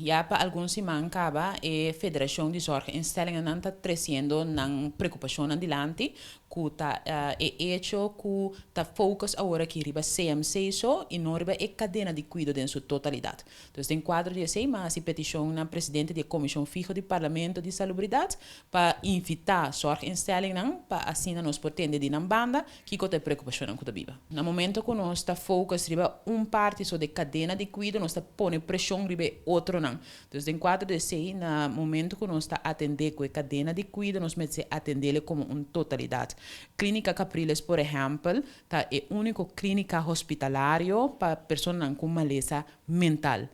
Si, ya pa algun siman kaba e Federashon di Zorginstellingennan ta tresiendo nan preokupashonnan dilanti ku ta e echo ku ta focus awor aki riba CMC so i no riba e kadena di kuido den su totalidat. Dus den kuadro di esei m'a hasi petishon na presidente di e Komishon Fiho di Parlamento di Salubridat pa invitá zorginstellingnan pa asina nos por tende di nan banda kiko ta e preokupashonnan ku ta biba. Na momento ku nos ta focus riba un parti so di e kadena di kuido nos ta pone preshon riba e otronan. Dus den kuadro di esei na momento ku nos ta atendé ku e kadena di kuido nos mester atendele komo un totalidat. Klínika Capriles por ehèmpel ta e úniko klínika hospitalario pa personanan ku malesa mental.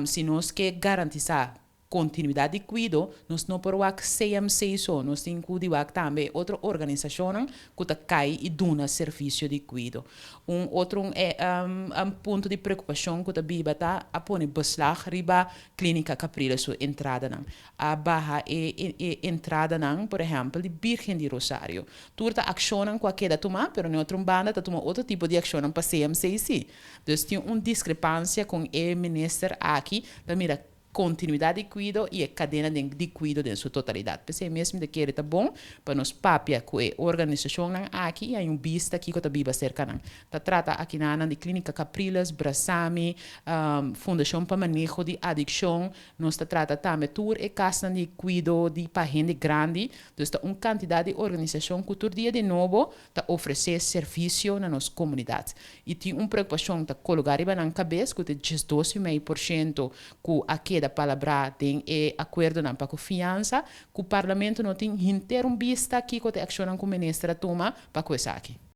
Si nos ke garantisá kontinuidat di kuido, nos no por wak CMC so, nos tin ku di wak tambe e otro organisashonnan ku ta kai i duna servisio di kuido. Un otro un punto di preokupashon ku ta biba ta a pone beslag riba Klínika Capriles su entradanan. A baha e e entradanan, por ehèmpel, di Birgen di Rosario. Tur ta akshonnan ku a keda tumá, pero na e otro un banda ta tuma otro tipo di akshonnan pa CMC sí. Dus tin un diskrepansia kon e minister aki ta mira kontinuidat di kuido i e kadena den di kuido den su totalidat. P'esei mes mi ta kere ta bon pa nos papia ku e organisashonnan aki i hay un bista kiko ta biba serka nan. Ta trata akinanan di Klínika Capriles, Brasami, Fundashon pa Maneho di Adikshon, Nos ta trata tambe tur e kasnan di kuido di pa hende grandi. Dus ta un kantidat di organisashon ku tur dia di nobo ta ofresé servisio na nos komunidat. I tin un preokupashon ta kologá riba nan kabes ku ta 12,5% ku a keda palabrá den e akuerdonan pa ku fiansa, ku Parlamento no tin henter un bista kiko ta e akshonnan ku minister a tuma pa ku esaki.